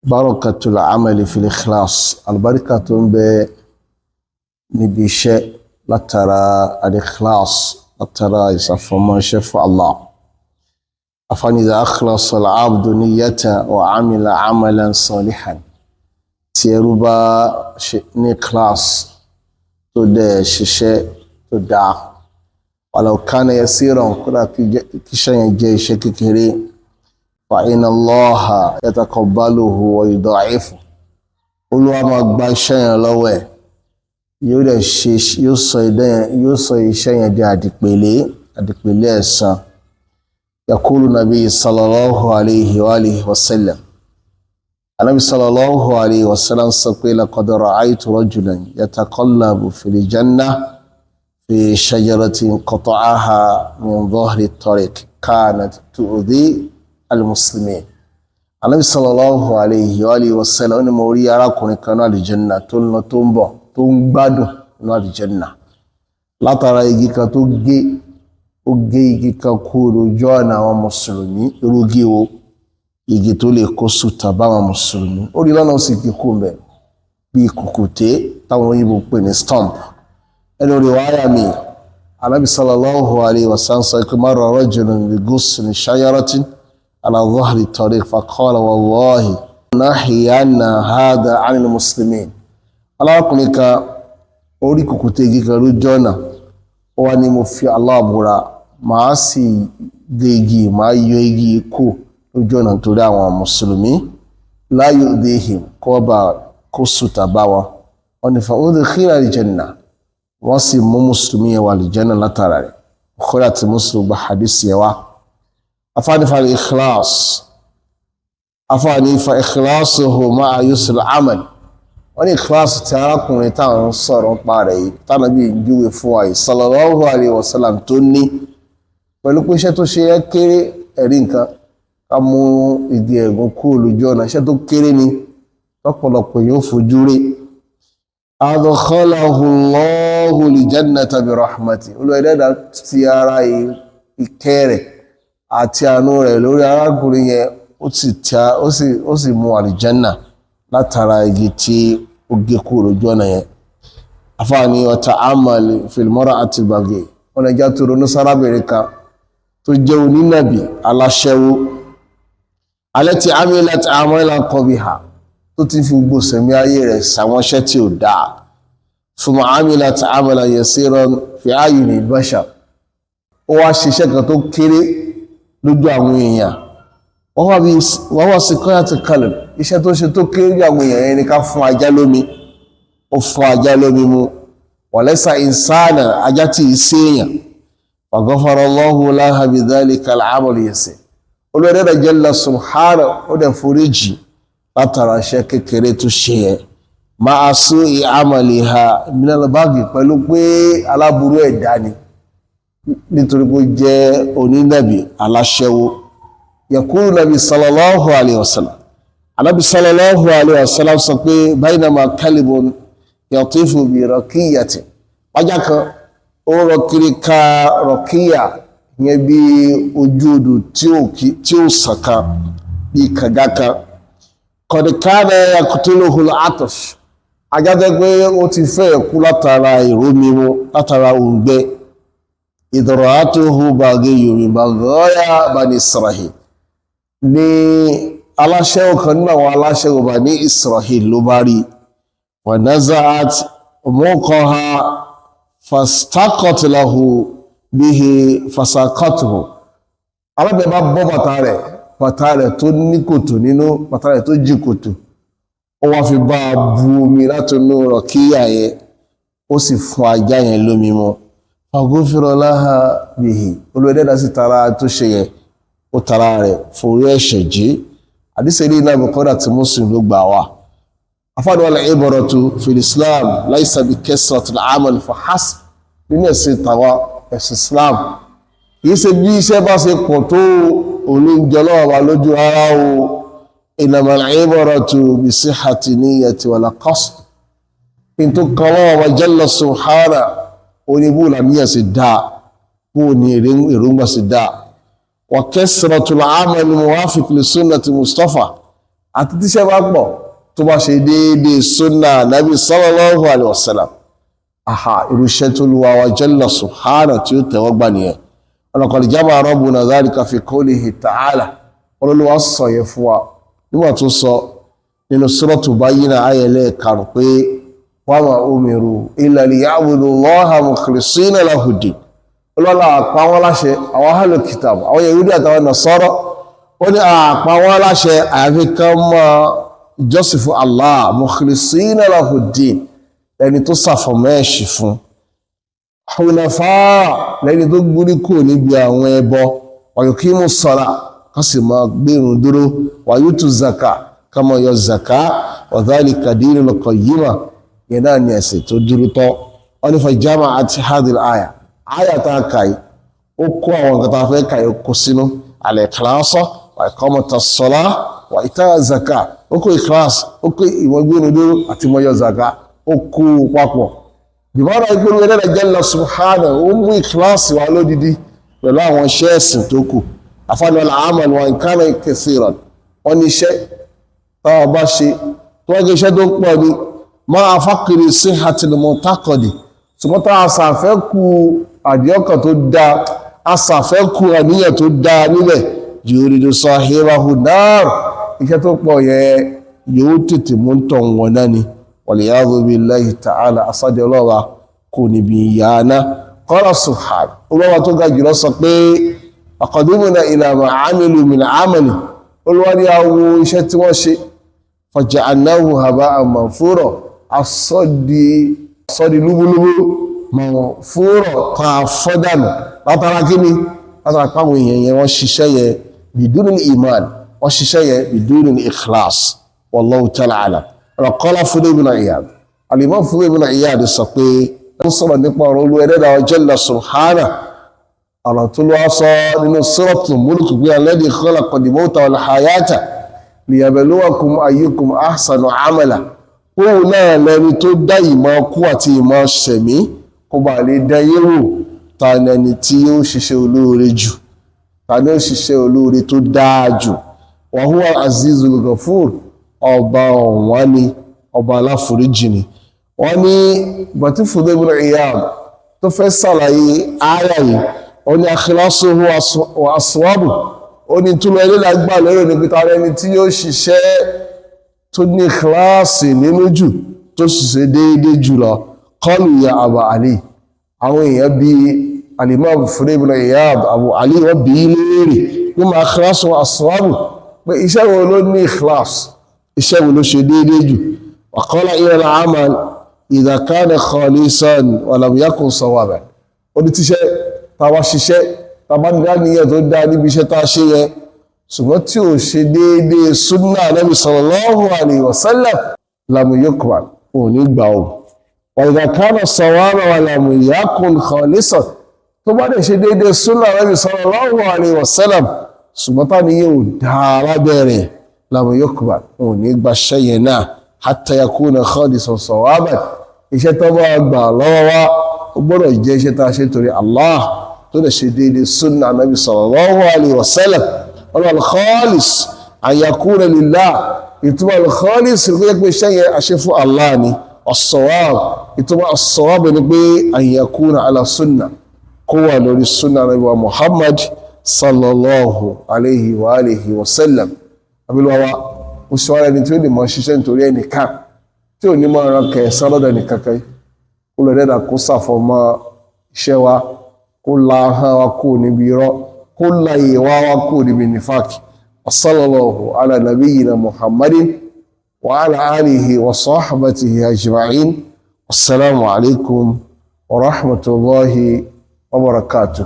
Barakatul amali fil ikhlas, albarika tó ń bẹ níbi iṣẹ́ látara al-ikhlas, látara ìsàfọmọ́ iṣẹ́ fún Allah. Afani idha akhlasa al-abdu niyyata wa amila amalan salihan, tí ẹrú bá ní ikhlas tó dẹ̀ ṣiṣẹ́ tó dáa, walau kana yasiran, kódà kíṣẹ́ yẹn jẹ́ iṣẹ́ kékeré, fa inna Allaha yataqabbaluhu wa yudha'ifu, Olúwa máa gba iṣẹ́ yẹn lọ́wọ́ ẹ̀, yóò dẹ̀ ṣe, yóò sọ iṣẹ́ yẹn di àdìpèlé, àdìpèlé ẹ̀san. Yakulu nabi sallallahu alayhi wa alihi wa sallam, anabi sallallahu alayhi wa sallam sọ pé laqad ra'aytu rajulan yataqallabu fil janna fi shajaratin qata'aha min dhahri tariq kanat tu'dhi al-muslimin. Anabi sallallahu alayhi wa alihi wa sallam ní mo rí arákùnrin kan náà àlùjánnà tó ń lọ tó ń bọ̀, tó ń gbádùn nínú àlùjánnà látara igi kan tó gé. Ó gé igi kan kúrò lójú ọ̀nà àwọn mùsùlùmí. Irú igi wo? Igi tó lè kó sùtà báwọn mùsùlùmí. Ó rí lọ́nà, ó sì gé kú mbẹ̀, bíi kùkùté táwọn òyìnbó pè ní stump. Ẹnu riwaya mi, anabi sallallahu alayhi wa sallam sọ pé marra rajulun bi ghusni shajaratin ala dhahri tariq faqala wallahi nahiyanna hadha anil muslimin. Alákùnrin kan orí kùkùté igi kan lójú ọ̀nà, ó wá ní mo fi Allah búra, màá sì gé igi, màá yọ igi kú lójú ọ̀nà torí àwọn mùsùlùmí, la yu'dhihim, kó bá kó sùtà bá wọn. Wọn ní fa udkhila al-janna, wọ́n sì mú mùsùlùmí yẹn wà al-janna látara rẹ̀. Bukhari àti Muslim gba hadith yẹn wá. Afánífà ikhlas, afánífà ikhlasuhu ma'a yusr amal, wọ́n ní ikhlas tí arákùnrin táwọn sọ̀rọ̀ ń pa rẹ̀ yìí, táwọn bí ń júwe fún wa yìí sallallahu alayhi wa sallam, tó ní pẹ̀lú pé iṣẹ́ tó ṣe yẹ kéré, ẹ̀rí nǹkan ká mú igi ẹ̀gún kúrò lójú ọ̀nà, iṣẹ́ tó kéré ni lọ́pọ̀lọpọ̀ yóò fojú rí. Adkhalahu Allahu al-jannata bi rahmati, Olúwa ẹlẹ́dàá ti ara ìkẹ́ rẹ̀ àti àánú rẹ̀ lórí arákùnrin yẹn, ó sì mú àlìjánà látara igi tí ó gé kúrò lójú ọ̀nà yẹn. Afáàní wa ta'ammal fil mar'ati baghi, wọn lè já tó ronú sárábìnrin kan tó jẹ́ onínàbì aláṣẹ́wó, allati amilat amalan qabiha, tó ti fi gbogbo sẹ̀mí ayé rẹ̀ sàwọn iṣẹ́ tí ò dáa. Thumma amilat amalan yasiran fi a'yuni al-bashar, ó wá ṣiṣẹ́ kan tó kéré lójú àwọn èèyàn. Wọ́n wá sí kọ́yàtì kalẹ̀, iṣẹ́ tó ṣe tó kéré lójú àwọn èèyàn yẹn ni ká fún ajá lómi. Ó fún ajá lómi mu, walaysa insana, ajá tí ì sí èèyàn. Fa ghafara Allahu laha bidhalika al-amal yasir, Olúwa jalla subhanahu ó dẹ̀ foríjì látara iṣẹ́ kékeré tó ṣe yẹn, máa su'i amaliha minal baghi, pẹ̀lú pé aláburú ẹ̀dá ni, nítorí pé ó jẹ́ onínàbì aláṣẹ́wó. Yakulu nabi sallallahu alayhi wa sallam, anabi sallallahu alayhi wa sallam sọ pé baynama kalibun yatifu bi rakiyatin, wájà kan ó rọ kiri ká rọkíyà yẹn, bí ojú odò tí ó sàn kan, bí kànga kan. Qad kana yaqtuluhu al-atash, ajá tẹ́ pé ó ti fẹ́ kú látara ìrómimu, látara òǹgbẹ. Idra'atuhu baghiyyun min baghaya bani Isra'il, ní aláṣẹ́wò kan nínú àwọn aláṣẹ́wò Bani Isra'il ló bá rí. Wa naza'at muqaha fastaqat lahu bihi fasaqatuhu, alábẹ̀ bá bọ́ bàtà rẹ̀, bàtà rẹ̀ tó ní kòtò nínú, bàtà rẹ̀ tó jì kòtò, ó wá fi bá a bu omi láti inú rọ̀kíyà yẹn, ó sì fún ajá yẹn lómi mu. Faghufira laha bihi, Olúwa ẹlẹ́dàá sì tara tó ṣe yẹn, ó tara rẹ̀ forí ẹ̀ṣẹ̀ jí. Àdìsẹ́ ilé iná Bukhari àti Muslim ló gbà wá. Afáàdùn wal ibratu fil Islam laysa bi kasratil amal fa hasb, nínú ẹ̀sìn tàwa, ẹ̀sìn Islam, kì í ṣe bí iṣẹ́ bá ṣe pọ̀ tó olóúnjẹ lọ́wọ́ wa lójú rárá o. Innamal ibratu bi sihhati niyyati wal qasd, kí n tó kan lọ́wọ́ wa jalla subhana, oníbù làníyàn sì dáa, bó ní èròǹgbà sì dáa. Wa kasratul amal muwafiq li sunnati Mustafa, Àti tíṣẹ́ bá pọ̀ tó bá ṣe déédéé sunna Nabi sallallahu alayhi wa sallam, aha, irúṣẹ́ tó lu wa jalla subhanahu tí ó tẹ̀wọ́ gbà nìyẹn. Laqad jama'a rabbuna dhalika fi qawlihi ta'ala. Olúwa sọ yẹn fún wa nígbà tó sọ nínú suratu Bayyinah ayẹlẹ́ karùn pé wa ma umiru illa liya'budu Allaha mukhlisina lahu-ddin. Olúwa àpá wọn láṣẹ, àwọn ahlul kitab, àwọn Yahudi àtàwọn Nasara, ó ní àpá wọn láṣẹ àyàfi kan máa jọ́sìn fún Allah mukhlisina lahu-ddin, lẹni tó sàfọ̀mọ́ ẹ̀ṣì fún, hunafa, lẹni tó gúrí kò níbi àwọn ẹbọ, wa yuqimu ssalah, ká sì máa gbérun dúró, wa yutu zaka, ká máa yọ zaka, wa dhalika dinul qayyima, yẹn náà ní ẹ̀sìn tó dúró tọ́. Wọ́n ní fa jama'at hadhihi al-aya, àyà tá a kà yìí, ó kó àwọn nǹkan tá a fẹ́ kà yìí kó sínú al-ikhlasa wa iqamata as-salah wa ita'a zaka. Ó kó ikhlas, ó kó ìwọ̀n gbérun dúró àti mọ́ yọ zaka, ó kó papọ̀. Bìmọ́ra ìgbóni ẹlẹ́dàá jalla subhanahu, ó mú ìkíláàsì wa lódìdí pẹ̀lú àwọn iṣẹ́ ẹ̀sìn tó kù. Afáàní al-amal wa in kana kathiran, wọ́n ní iṣẹ́ táwọn bá ṣe tó wọ́n gé iṣẹ́ tó pọ̀ ní máa faqri sihhatil mu'taqadi, ṣùgbọ́n tá a ṣàfẹ́kù àdìọ́kàn tó dáa, a ṣàfẹ́kù àníyàn tó dáa níbẹ̀, yuridu sahibahu nar, iṣẹ́ tó pọ̀ yẹn yóò tètè mú tọ̀ wọn náà ni. Waliyadhu billahi ta'ala, asáde ọlọ́wà kò níbi ìyáná. Qala subhanahu, olúwa tó ga jùlọ sọ pé aqadimna ila ma amilu min amali, olúwa ní awo iṣẹ́ tí wọ́n ṣe, faja'alnahu haba'an manthura, asọ́di lúbúlúbú manthura tá a fọ́dànù. Látara kíni? Látara páwọn èèyàn yẹn wọ́n ṣiṣẹ́ yẹn bidunil iman, wọ́n ṣiṣẹ́ yẹn bidunil ikhlas. Wallahu ta'ala a'lam. Qala Fudayl ibn Iyad, Al-Imam Fudayl ibn Iyad sọ pé ó sọ̀rọ̀ nípa ọ̀rọ̀ Olúwa ẹlẹ́dàá jalla subhanahu, ọ̀rọ̀ tó lọ́wọ́ sọ nínú Suratul Mulk pé alladhi khalaqal mawta wal hayata liyabluwakum ayyukum ahsanu amala, òun náà lẹni tó dá ìmọ̀ kú àti ìmọ̀ ṣẹ̀mí kó bá lè dán yín wò, ta ni ẹni tí ó ṣiṣẹ́ olóore jù, ta ni ó ṣiṣẹ́ olóore tó dáa jù. Wa huwa azizul ghafur, ọba ọ̀wọ́n ni, ọba aláforíjì ni. Wọ́n ní bàtí Fudayl ibn Iyad tó fẹ́ sàlàyé àyà yìí, ó ní akhlasuhu wa aswabu, ó ní túnú ẹni lágbà lérò ní pé tààrẹ ẹni tí yóò ṣiṣẹ́ tó ní kíláàsì nínú jù, tó sì ṣe déédéé jùlọ. Qalu ya Aba Ali, àwọn èèyàn bí Al-Imam Fudayl ibn Iyad, Abu Ali, wọ́n bí léèrè ní ma akhlasuhu wa aswabu, pé iṣẹ́ wo ló ní kíláàsì, iṣẹ́ wo ló ṣe déédéé jù. Wa qala ila al-amal idha kana khalisan wa lam yakun sawaban, ó ní tíṣẹ́ tá a bá ṣiṣẹ́, tá a bá ní àníyàn tó dáa níbi iṣẹ́ tá a ṣe yẹn, ṣùgbọ́n tí ò ṣe déédéé súnà Nabi sallallahu alayhi wa sallam, lam yuqbal, ò ní gbà ó. Wa idha kana sawaban wa lam yakun khalisan, tó bá dẹ̀ ṣe déédéé súnà Nabi sallallahu alayhi wa sallam, ṣùgbọ́n tá níyàn ò dáa lábẹ́rẹ̀, lam yuqbal, ò ní gbà ṣẹ́yẹn náà, hatta yakuna khalisan sawaban. Iṣẹ́ tó bá gbà lọ́wọ́ wa, ó gbọ́dọ̀ jẹ́ iṣẹ́ tá a ṣe torí Allah, tó lè ṣe déédéé súnà Nabi sallallahu alayhi wa sallam. Ọlọ́ al-khalis an yakuna lillah, ìtumọ̀ al-khalis kó yẹ pé iṣẹ́ yẹn a ṣe fún Allah ni. As-sawab, ìtumọ̀ as-sawab ni pé an yakuna ala sunna, kó wà lórí súnà Nabi wa Muhammad sallallahu alayhi wa alihi wa sallam. Abiluwa ó ṣe wá ẹni tí ó lè mọ ṣiṣẹ́ nítorí ẹnìkan, tí ò ní mọ ọ̀ràn kẹsàn lọ́dọ̀ ẹnìkan kan. Kó lọ dẹ́dà kó ṣàfọ̀mọ́ iṣẹ́ wa, kó la ahọ́n wa kó níbi irọ́, kó la ìwà wa kó níbi nífàkì. Sallallahu ala nabiyyina Muhammadin wa ala alihi wa sahbatihi ajma'in. Assalamu alaikum wa rahmatullahi wa barakatuh.